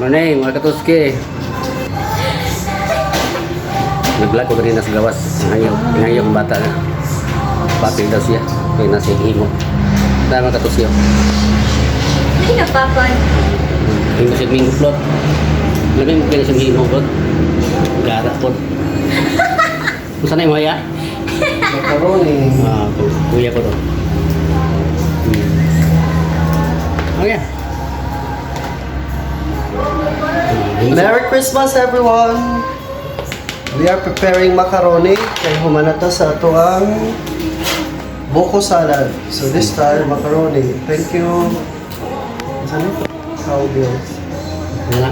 Morning, mga katuski. Nag-vlog ko kanina sa gawas. Ngayon, ngayon ang bata na. Papil daw siya. Kaya nasa himo. Tama, mga katuski, oh. Ay, napapad. Himo siya mingo plot. Labi mo kaya siyang himo plot. Gara po. Kung saan na yung haya? Macaroni. Ah, kuya ko to. Okay. Merry Christmas, everyone! We are preparing macaroni kay humanata sa ato ang buko salad. So this time, macaroni. Thank you. Saan ito? Cowbells. Ano na?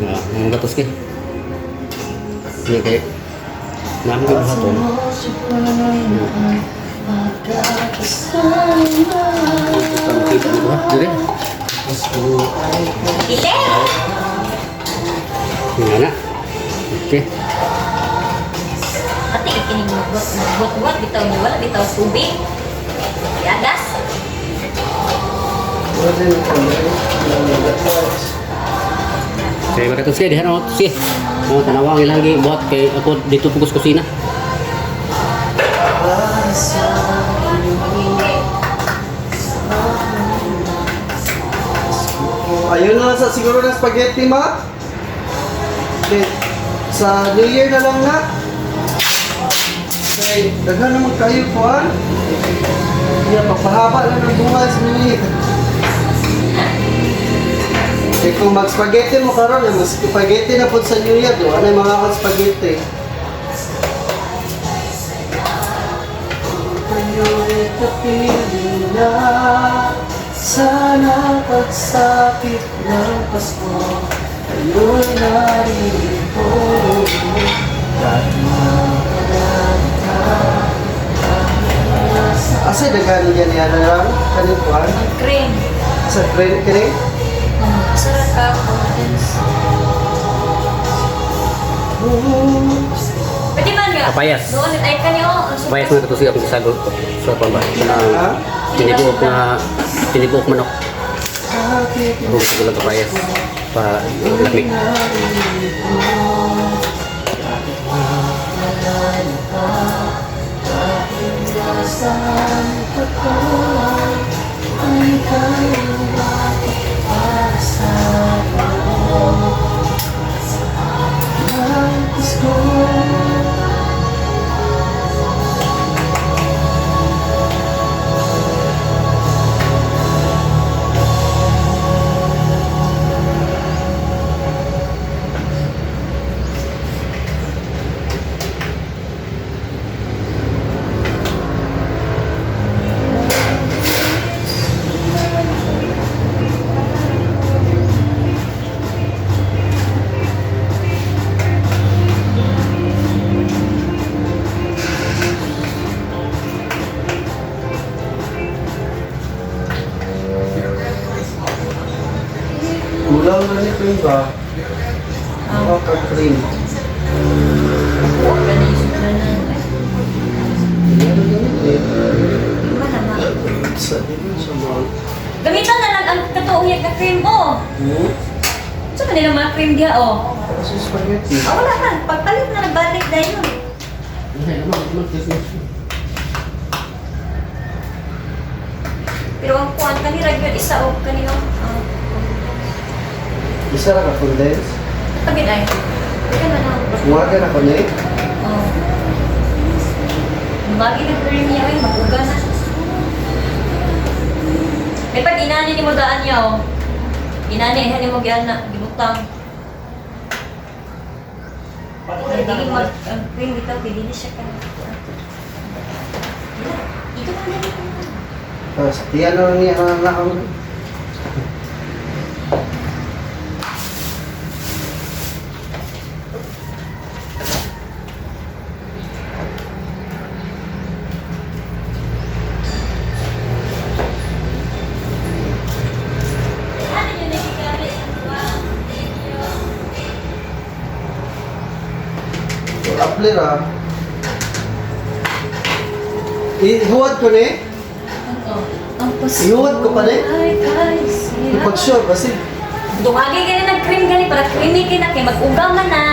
Ah, mga gatos kay. Hindi kay. Namin ko buhaton. Kita mo ha? Dire. Ite! Nga na. Okay. Ate, ikinig magbuat-buat, bitaw niya, wala bitaw tubig. Yagas. Wala din ito. Sige, mga gatos kay diha na sige. Oh, tanawa ang ilang buhat kay ako dito pugos kusina. Ayun na lang sa siguro ng spaghetti, ma. Okay. Sa New Year na lang na. Okay, daghan naman kayo po, ah. Yeah, papahaba lang ng buhay sa New Year. Eh, kung mag-spaghetti mo karon, eh, mas spaghetti na po sa New Year, di ba? Ano yung mga spaghetti? Kayo'y kapiling na. Sana pagsapit ng Pasko, kayo'y narito. Kahit matagal ka. Asa daghan niya niya na lang? Kanin kuhan? Ang cream. Sa train kini? Sarap ka, condensed. Pwede man nga. Kapayas. Doon, ay kanyo. Ang suka. Bayas, mga katusi, akong sagol sa pan ba? Na Ha? tinibuok na tinibuok manok. Huwag sa gulang kapayas para lamig. Kulang na nito yung ba? Mga ka-cream. Oo, ganun yung suka na. Meron ganit eh. Iba naman. Sa dito sa mga. Gamitan na lang ang katuuyag na cream, oh. Hmm? Sa kanila mga cream diha, oh. Kasi spaghetti. Ah, wala na. Pagpalit na, nagbalik na yun. Pero ang kuwan, kanira yun, isa o kanino. Ah, Isa ra ka condense. tabi ay. Pwede man ang. Uwaga na ko ni. Oh. Lumagi ng cream niya, ay, maguga na. May pag inani ni mo daan niya, oh. Inani, hani mo giyan na, gibutang. Ay, dili mag, ang cream bitaw, kay dili siya ka. Ito ka na. Tapos, tiyan na lang niya na lang ako. Ano yun, nakikiari? Thank you. So, apply ra. Ihuwad ko ni. Ang Pasko Ihuwad ko pa ni. ay kay siya. Pag sure, kasi Dungagi gani nag cream gani para creamy kay na kay mag-uga man na.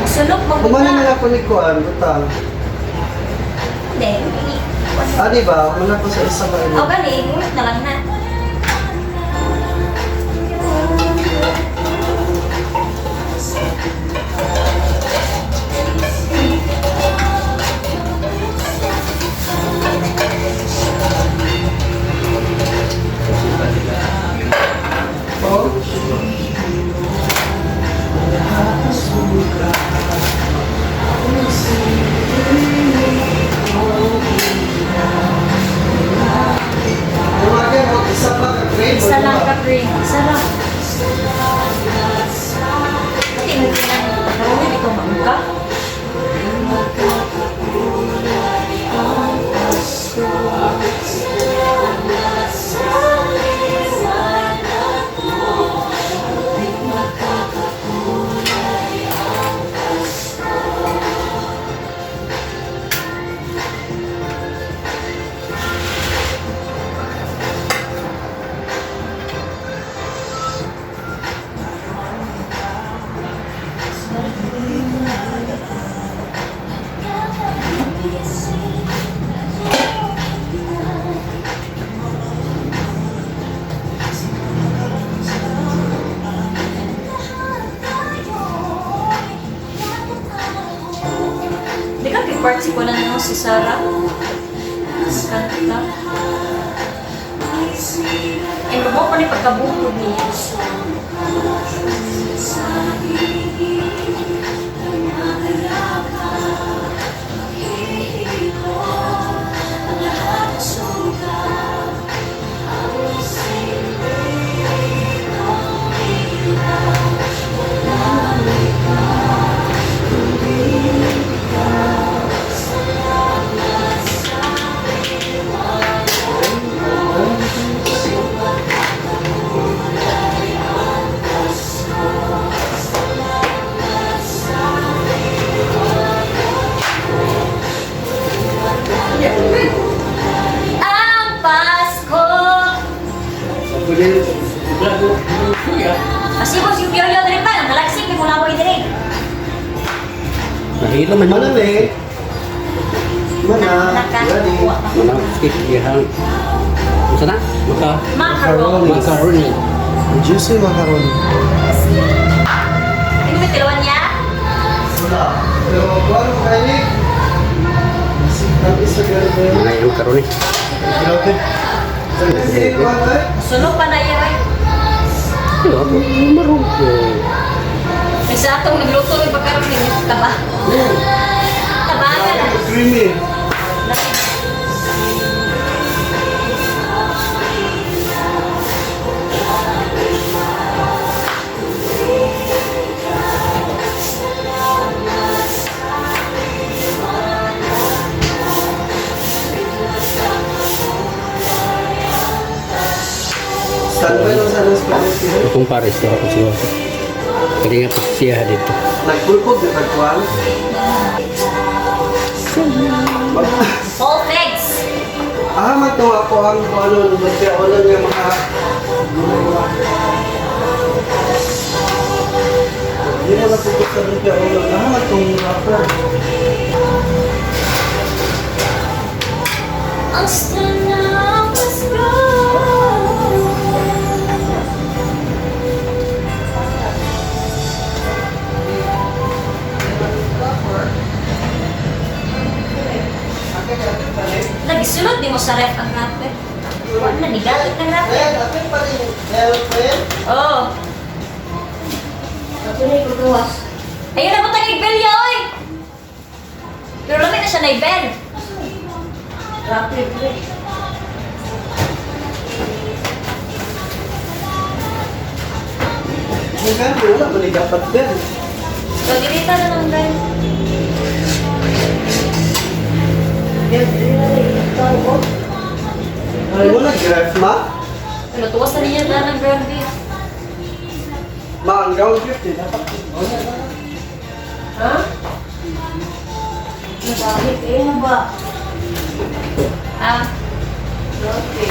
Sulok Kumana mag-uga. na ako ni Kuan, butang. Hindi. Ah, di ba? Kumana ko sa isa ba O gani, ulit na lang na. Oh. Isa pa ka cream. Isa lang ka cream. Isa lang. Pati mo kinang makaroni dito mag-uga. Di ka kay si ko na no si Sarah. Kanta. Ay, mabuo pa ni pagkabukod niya. Ang Pasko! Kasi mo si Yoyo diri pa, ang galaxy kay mula ko diri. Nahilo man. Mana ni? Mana? Ready? Mana? Skip ihang. Unsa na? Maka Macaroni. Macaroni. Juicy macaroni. Ano ba tilawan niya? Wala. Pero kuan mo kayo ni? Isa ganito. Mga yung macaroni. Grabe. Sige, kuan tayo. Sunog pa na iya ay. Pero ako marong. May sa atong nagluto may pagkaroon ni taba. Tabangan ah. Creamy. Standby lang sana spaghetti. Akong pares daw ako siya. Kaya nga po siya dito. Nagpulpog na tagkuhan. All legs. Ah, matuwa ko ang kung ano, nagpiaulan niya mga gumawa. Hindi na natutok sa nagpiaulan. Ah, matong wrapper. Ang sana Pasko. Nagisulod ni mo sa ref ang wrapper. Wala na, nigalit ng wrapper. Ayan, atin pa rin. Meron pa rin. Oo. Ayun na butang bell ya, oy! Pero lami na siya na i-bell. Ang gano'n, wala ba ni dapat din? So, dilita na lang bell. Ay, wala graph, ma? Pero tuwas na niya na ng ground beef. Ma, ang ground beef din. Dapat din. Wala na. Ha? Nabalik eh, ano ba? Ah, Okay.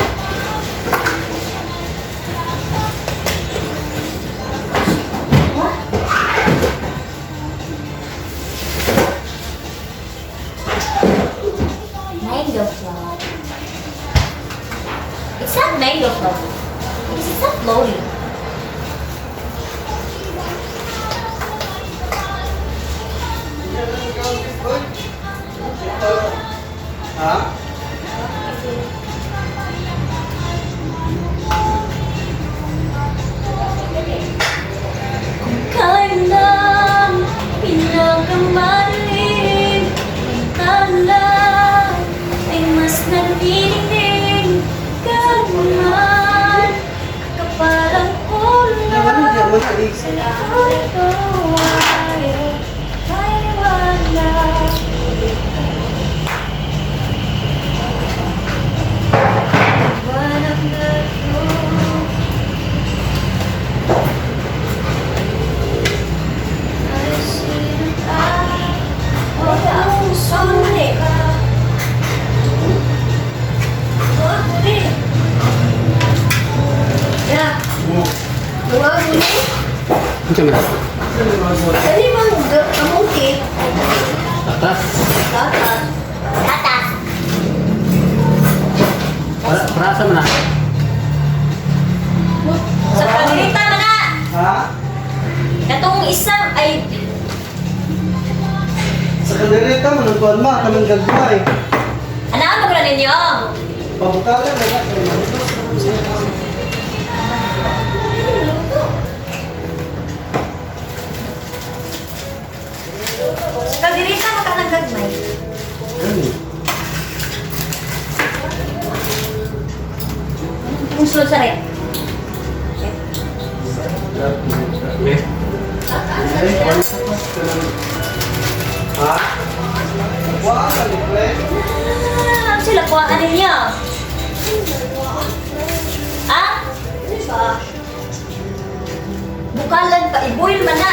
naman na eh. Unsa man? Dali bang kamuti? Tatas. Tatas. Tatas. Para para sa man na. Sa kaldereta man na. Ha? Katong isang ay Sa kaldereta mo, nagkuhan ma, kanang gagmay. Ano mo na ninyo? Pabukalan na lang. Kay mahugas na po siya. Sa kaldereta makanang gagmay. Ano? Kung sulod sa rep. Okay. Ay, wala sa pa. Ha? Wala ka ni Glenn? Ah, sila kuhaan ninyo. Ah? Bukalan pa, i-boil man na.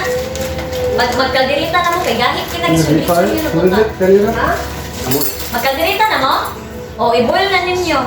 Magkaldereta na mo kay gahit kinagisulit Sulit, sulit, kanina. Ha? Amo. Magkaldereta na mo? O, i-boil na ninyo.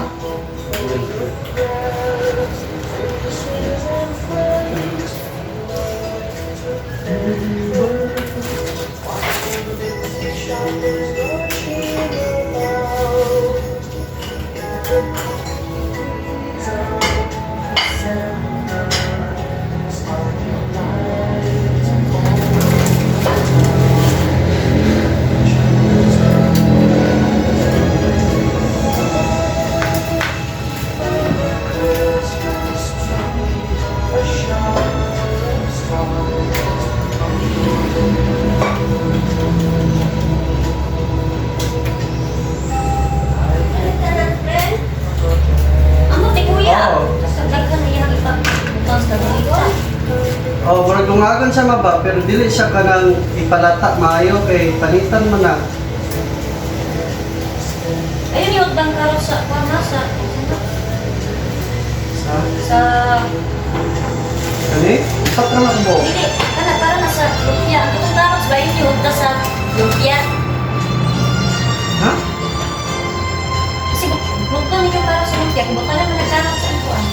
Amo ti kuya. Oo. Sa daghan na iyang ipabutang sa kaldereta. Oh, murag lungagon siya maba, pero dili siya kanang ipalata maayo kay panitan man na. Ayun yung utang karon sa kuwan na sa Sa sa kani? Upat ra man mo. dili kana para na sa lumpia. Ang katong carrots ba yun yung utang sa lumpia? Ha? Kasi butang ninyo carrots sa lumpia, kung butang naman ang carrots sa kuwan.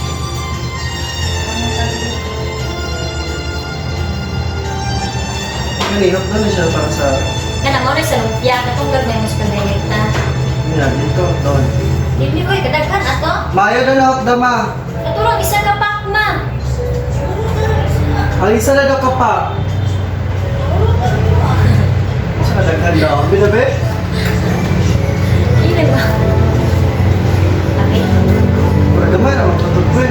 Kani hot na siya para sa Kana mo na sa lumpia, katong gagmay mas kaldereta. yan dito doon. Dili ko kadaghan ato. Maayo na na hot dama. Katurang isa ka pack ma. Ang isa na daw ka pa. Isa ka daghan daw. Binabi? Dili ba? Okay. Murag gamay ra man patod ko. Uy,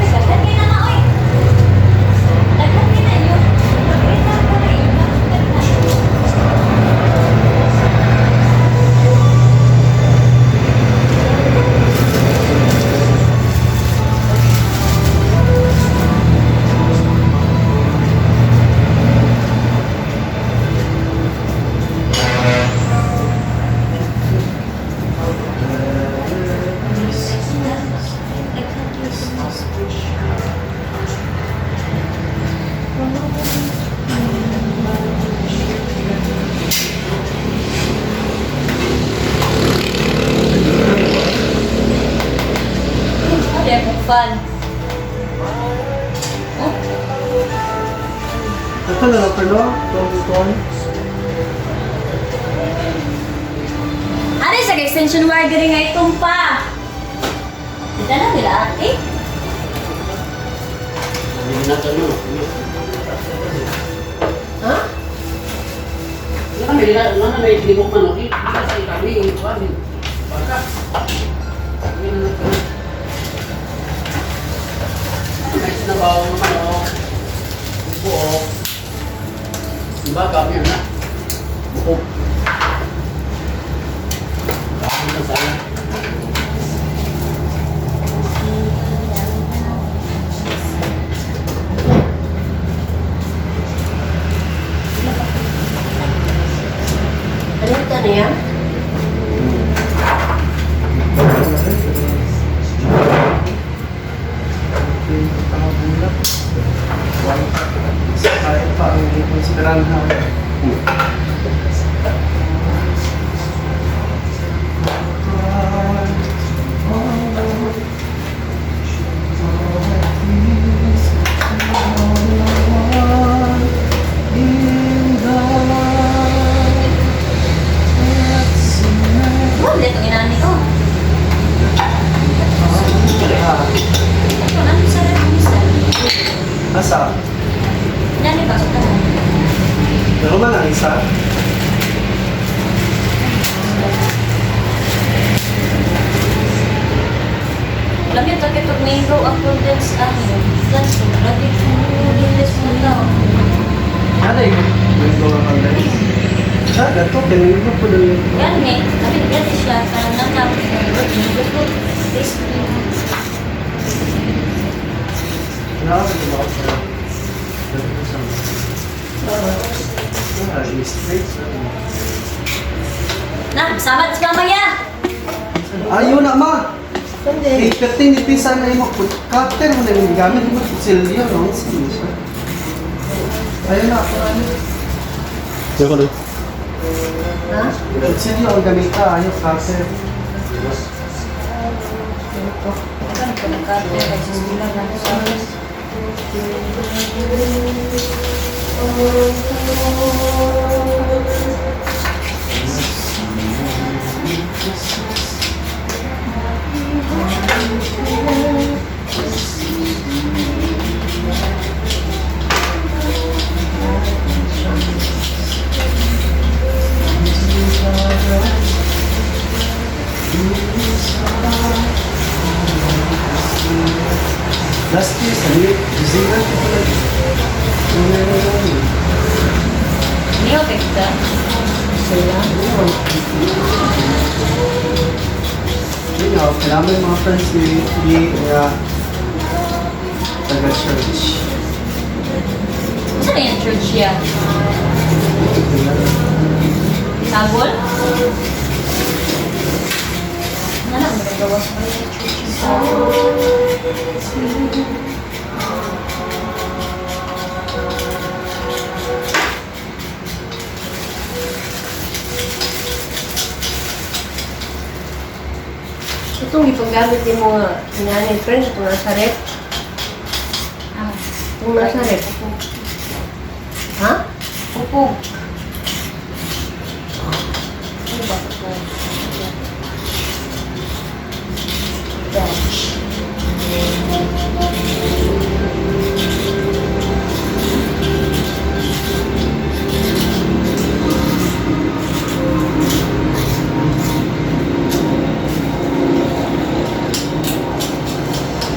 daghan kay na ma oy. Daghan kay na yun. Daghan ko na yun. Hindi ako fan. Oh, Ito na lang pero tong ano sa extension wire diri nga itong pa? Dita na nila ate. Hindi na to no. Ha? Wala may wala may libok man okay. Kasi kami kuan. Baka. Hindi na to. May sinabaw naman oh. Buo. Baka niya na. Buo. Bakit na sana? Pagkakabulak. Kaya pa ang konsideranhan. Oh, dito inani ko. Ito, nandun sa rep, isa. Asa? Inani ba? Sa tanan. Pero man ang isa. Alam niyo, takit og mango ang condensed ano. Ganito, lagi ko mo daw. Ano yung mango nga condensed? Ah, gato, ganun po doon. Yan eh, sabi niya siya, parang nanap, mango ko, taste mo. Na, samad sa mamaya! Ayaw na, ma! Eh, pati ni Pisa na yung cutter mo na yung gamit mo, kutsilyo, no? Sige siya. Ayaw na, ako ano. Yung ano? Ha? Kutsilyo ang gamita, ayaw cutter. Ano ko nagkate, kasi sila na sa Last year, sa New Zealand, ito na. Niyo, kita. Sila. Yun nga, kailangan yung mga friends ni nga taga-church. Saan na yung church siya? Sabol? Ano na, magagawa sa mga church yung sabol. Itong ipaggamit ni mga inanay friend, itong nasa rep. Ah, Itong nasa rep. Ha? Upo. Ano ba ito? Bench.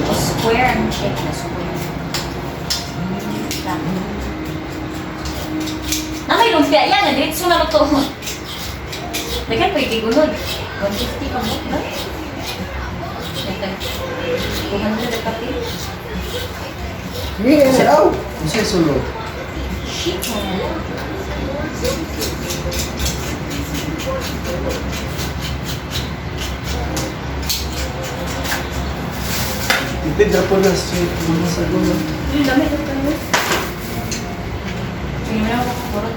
O square ang shape na square. Tama. Na may lumpia yan, diretso na to. Daghan pa ikigunod. 150 ka mo, ba? 200 na kape. Kasi, aw! Kasi sulod. Shit mo na lang. Tipid na po na street mga sa gulo. Yung dami ito tayo. Tingnan ako kurot.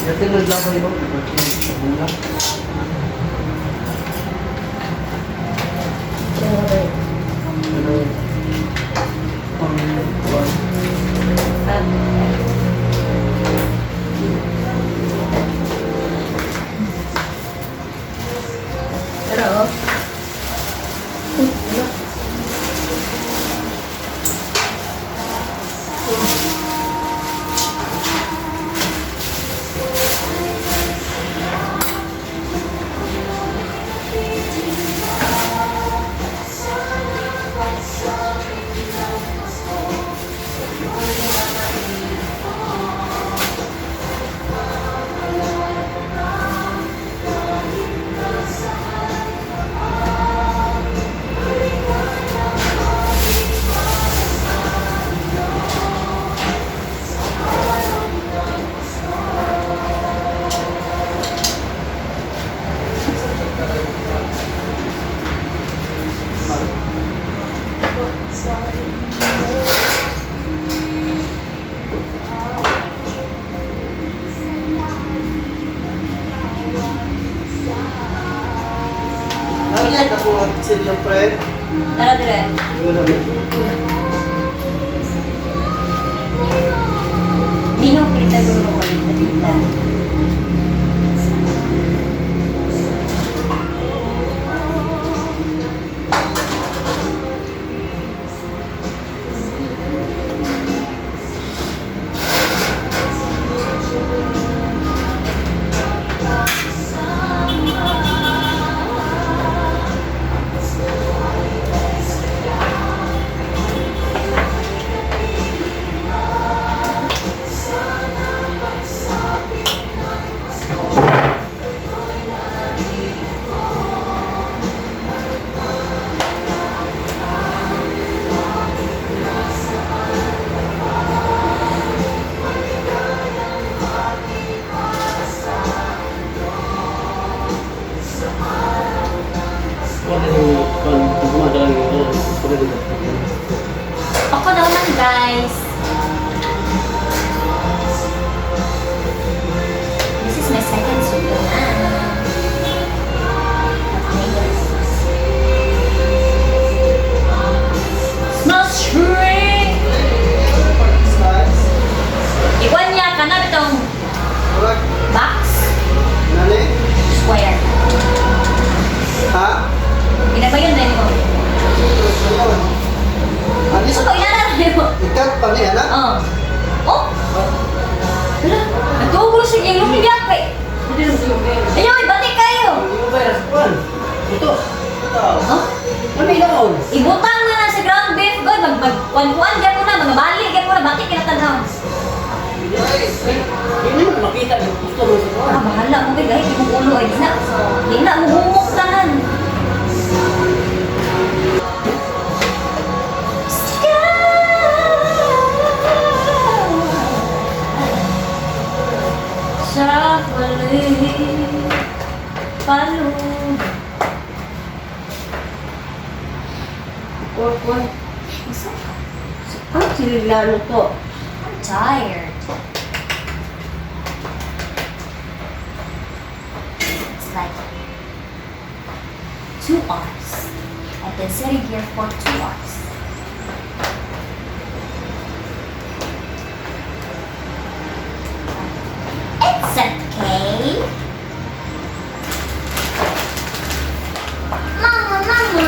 Yate naglabay mo, sa bulak. Ano? Pang kuwan. Pero, oh. Uy, ano? Ano siya nakuha sa iyong friend? Tara dire. Yun naman. Ninong prita guro ko dito. Ako naman, guys. This is my second soup na. Smells tree! Slice. Iwan niya ka na itong Murag, box nani? square. Ha? Ginabayon na mo. Ayun. Ano Gusto sa ko, inana mo. ikat pa niya na? Oh. Oh! Hala, nagtubo siya yung lumiyak pa eh. Ayaw, ibalik kayo! Ito. Oh? Ano ilaon? Ibutang na na sa ground beef god mag mag kuan gyud na mga bali gyud na bakit kinatanaw? Hindi mo makita yung gusto mo sa kuwan. Ah, bahala mo kay gahit imong ulo ay di na. Di na mo humok tanan. Sa palo. Or, or. Ah, sililano to. I'm tired. It's like 2 hours. I've been sitting here for 2 hours. It's okay. Mama, mama.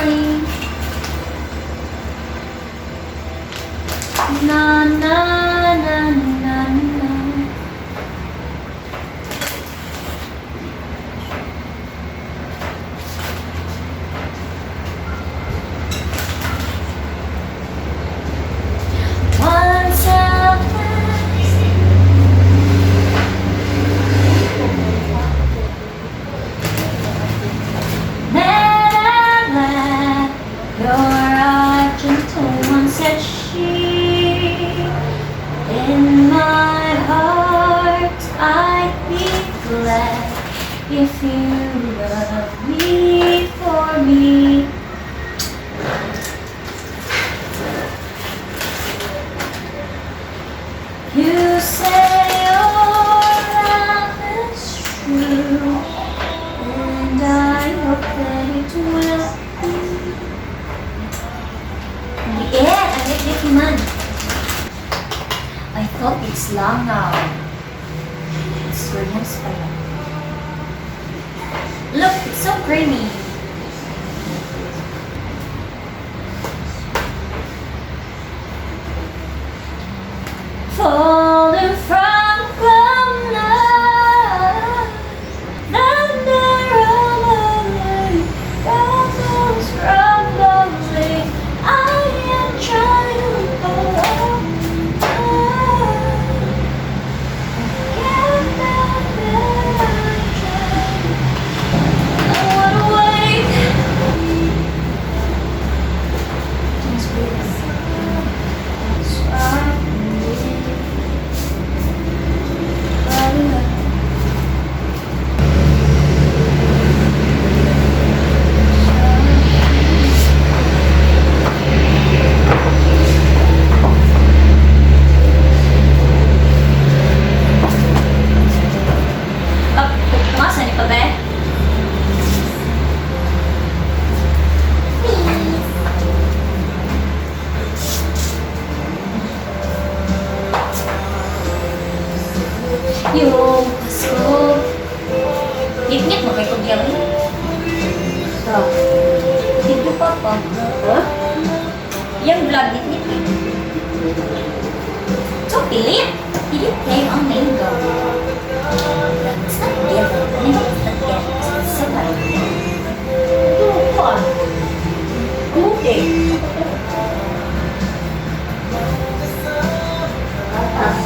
Na na na na na. Once upon Met your gentle one, said she. In my heart, I'd be glad if you love me for me. You say your love is true, and I hope that it will be. Ang liit! Ang liit man. I thought it's langaw. It's Williams pala. Look, it's so creamy. Falling from cloud nine, thunder rumbling, castles rumbling. I am trying to go on. Can't help it, I'm trying. I wanna Yung vlog nit nit. So, pilit. Pilit kayo ang mango. It's not given. It's not given. It's separate. Ito ko ah. Kamuti. Tatas.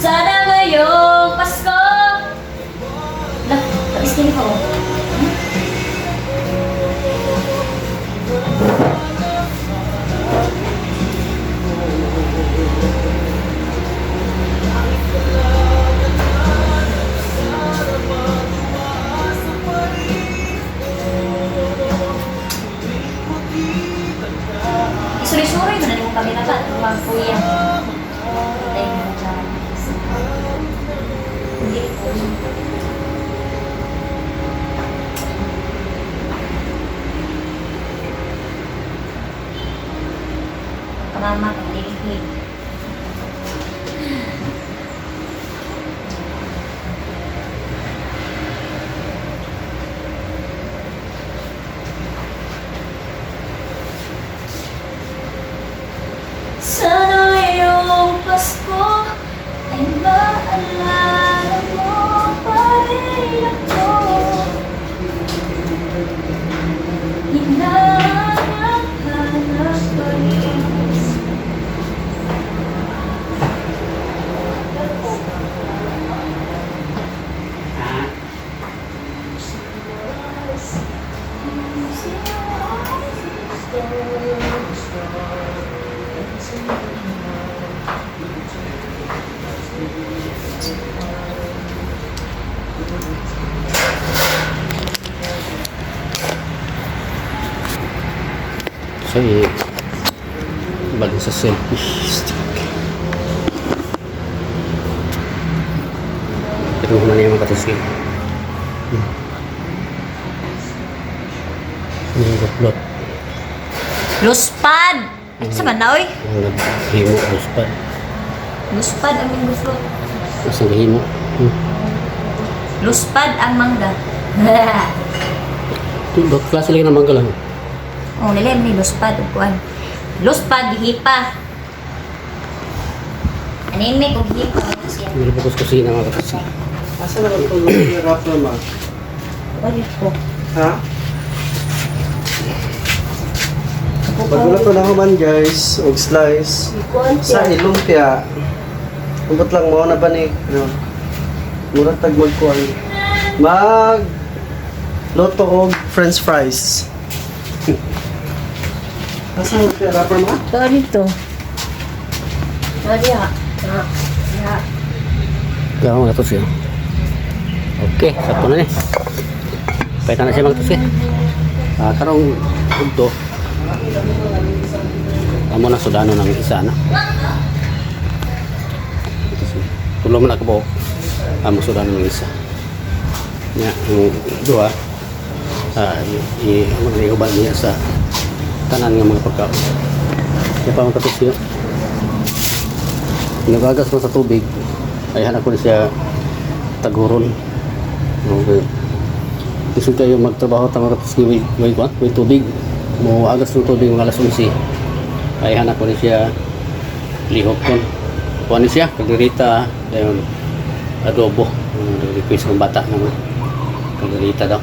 Sana ngayong Pasko! Lah, tapos kini ko. Isuri-suri mo na yung kamera pa. Mga kuya. Patay mo na dyan. Hindi ko. Kamama, pagliglig. Sana ngayong Pasko ay maalala mo pa rin ako. Hinahanap-hanap pa rin. So, balik sa selfie stick. Pero kung ano yung mga katuski. Yung plot. Luspad! Sa man na, oy? Ang naghimo, luspad. Luspad ang minggo fruit. Mas naghimo. Luspad ang mangga. Ito, klase lang ng mangga lang. Oh, nila ni luspad ug kuan. Luspad hipa. Anime kog hipa siya. Meron pa kusina mga katuski. Asa na ba itong wrapper ma? Balik ko. Ha? Pagulak ko na human guys, og slice. Ikuan Sa siya. ilumpia. Umbot lang mo na ba ni? Ano? Mura tag magkuan. Mag luto og french fries. Asa ang lumpia wrapper mo? Saan dito? Nadiha. Na. Diha. Kaya mga katuski. Okay, sakto na ni. Pahit na siya mga katuski. Ah, karong udto. Amo na sudano ng isa na. Katuski. Tulo man ako. Amo sudano ng isa. Nya, ang duha i amo na iuban niya sa tanan nga mga pagkaon. Kaya pa mga katuski. Nagagas mo sa tubig. Ay hanap ko na siya taguron. Okay. Gusto kayo magtrabaho tama ka tapos may, may, may tubig. Mo agas ng tubig mga alas 11. Ay hanap ko na siya lihok kon. Kuha ni siya, kalderita, ayun, adobo. Request ng bata naman. Kalderita daw.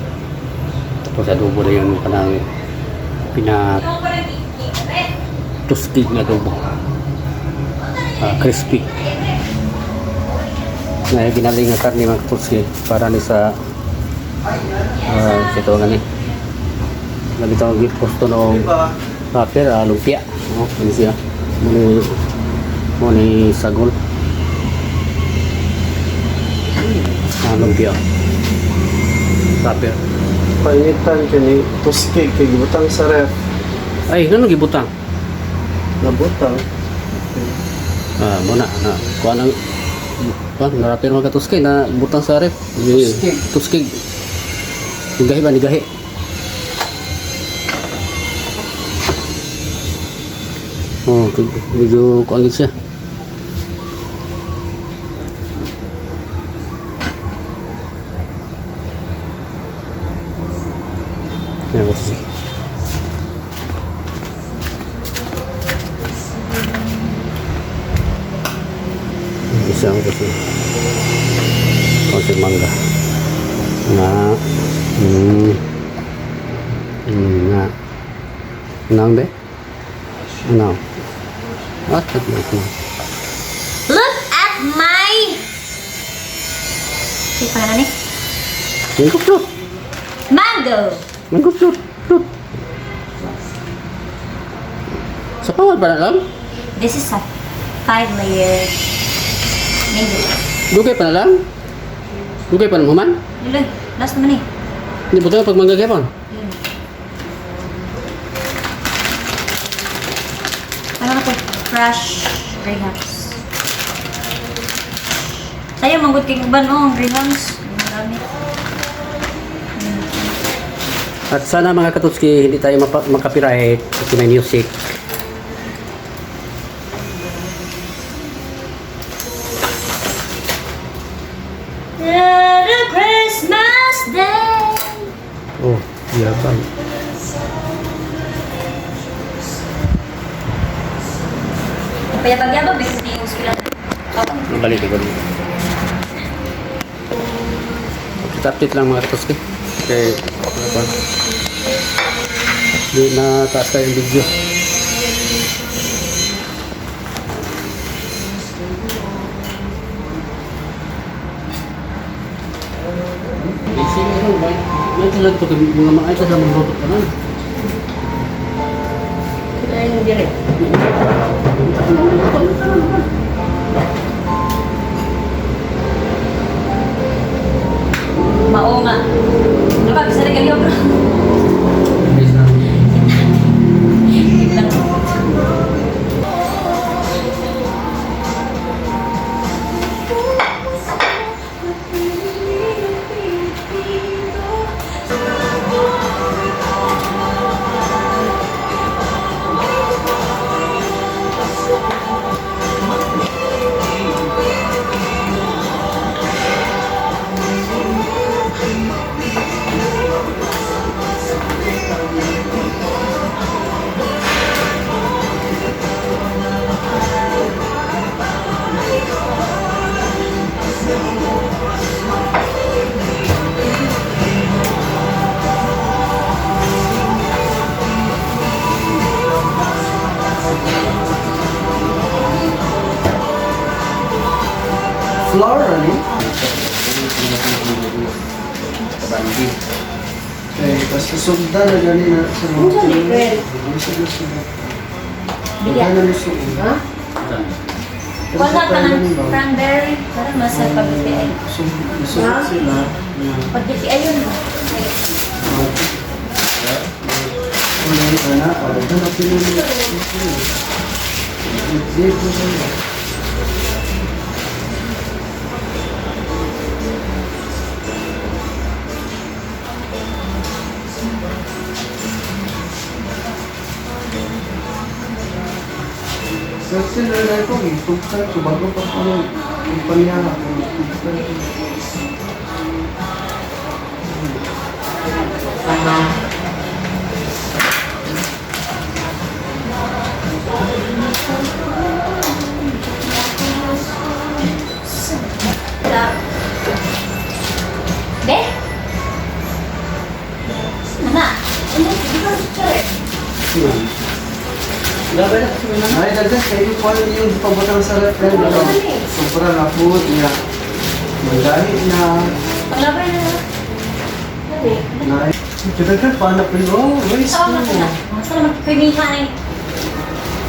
Tapos adobo na yun kanang pina toasted na adobo. Ah, crispy na ginaling nga karne mga katuski para ni sa sa ito nga ni labi tawag gift no Diba? wrapper lumpia no ano siya mo ni sagol lumpia wrapper. Painitan kini tuski kay gibutang sa ref. Ay, ngano gibutang? Nabutang. Mo na na kuha ng kuha na wrapper mga katuski na butang sa ref. Tuskig. Tuskig. Nigahi ba nigahi? Oh, medyo kuan gid siya. Yan ko si. Isa ko si. Konti mangga. Na. Na. Nang be? Ano? Ah, tatlo na. Look at my... Sige, pangalan ni? Mango fruit. Mango! Mango fruit. Fruit. Sa pawad ba na lang? This is a five-layer mango. Dugay pa na lang? Dugay pa na human? Luloy, last naman eh. Hindi ba pag mangga gyapon? Ano na to? Fresh greyhounds. Sayang, manggod kay uban, oh, ang greyhounds. Marami. At sana mga katutski, hindi tayo makapiright kasi may music. Merry Christmas Day! Oh, yabang. Payabag-yabag, bisin yung sila. Balik, balik. Update lang mga katutski. Okay. Ano pa? Di na taas tayo yung video. Basic ano, may talaga ito, mga maayos sa mga rotot ka na. Kaya yung dire. Mao nga. Diba, bisa rin kayo, bro. Flour, ani? Kabandi. Okay, basta sugda na gani na sa mga. Unsa ni Fred? Unsa na sugda? Bilya. Wala na lusog. Ha? Wala ka ng cranberry. Parang masa pag-IPI. Sugda sila. Pag-IPI yun. Kulay ka na, o, na pinili. Dito sila. Kasi nalala ko, itugsan ko, bago pa ko ng kumpanya ako, itugsan ko. Be? Nana, ano? Di ba picture? Gabay na kasi may nana. Ay, dagdag kayo po yung pabutang sa ref. Ano Ano, man eh? Sobra na po niya. Mandali na. Panglabay na na. Ano eh? Na. Dagdag pa na po. Oh, waste Tawag mo. na. Masa naman kamihan eh.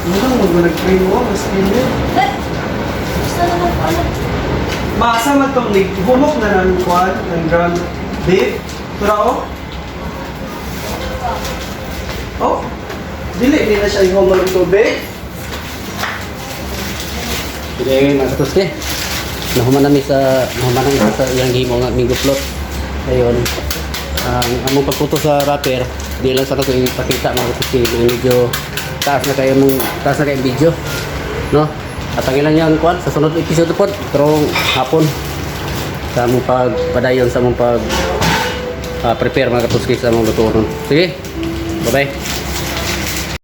Ano mo nag-pray mo? Mas pinit. But, gusto naman ko ano. Maasa man tong humok na ng kwan, ng ground beef. Pero, oh, dili nila siya ihumok ng tubig. Sige mga katuske. Nahuman nami sa nahuman nami sa iyang gihimo nga mango float. Ayun. Ang among pagputo sa wrapper, di lang sa kato ipakita mga katuske, medyo taas na kayo mong taas na kayo video. No? At ang ilan niyang kwan sa sunod episode pod, pero hapon sa among pagpadayon sa among pag Prepare, mga katuski, sa among lutuon. Sige. Bye-bye.